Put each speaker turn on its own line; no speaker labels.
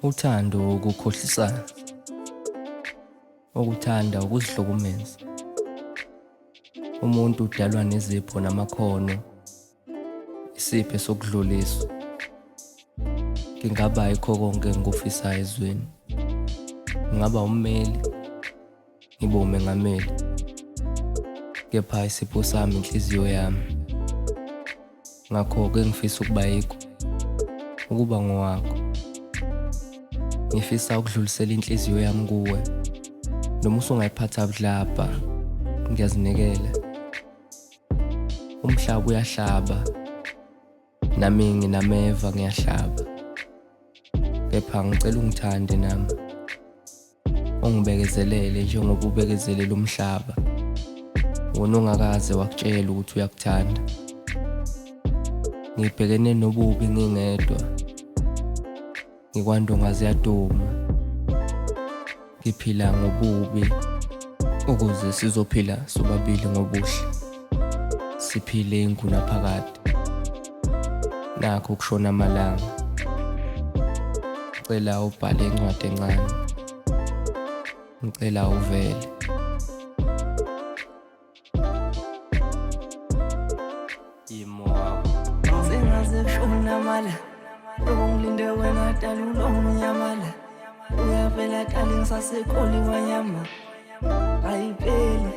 Uthando ukukhohlisana. Ukuthanda ukuzihlukumeza. Umuntu udalwa nezipho namakhono. Isipho sokudluliswa. Ngingaba yikho konke engikufisayo ezweni. Ngingaba ummeli, ngibe umengameli. Kepha isipho sami inhliziyo yami. Ngakho-ke engifisa ukuba yikho, ukuba ngowakho. Ngifisa ukudlulisela inhliziyo yami kuwe. Noma usungayiphatha budlabha, ngiyazinikela. Umhlaba uyahlaba, nami nginameva ngiyahlaba. Kepha ngicela ungithande nami. Ungibekezelele njengoba ubekezelela umhlaba. Wona ongakaze wakutshela ukuthi uyakuthanda. Ngibhekene nobubi ngingedwa. Ngikwandonga ziyaduma. Ngiphila ngobubi ukuze sizophila sobabili ngobuhle. Siphile ingunaphakade. Nakho kushona amalanga. Ngicela ubhale incwadi encane. Ngicela uvele. Yimo wakho.
Sengaze kushona amala Lokhu ngilinde wena dali ulomnyamala Uyavela dali ngisasekholi wanyama Ayipheli.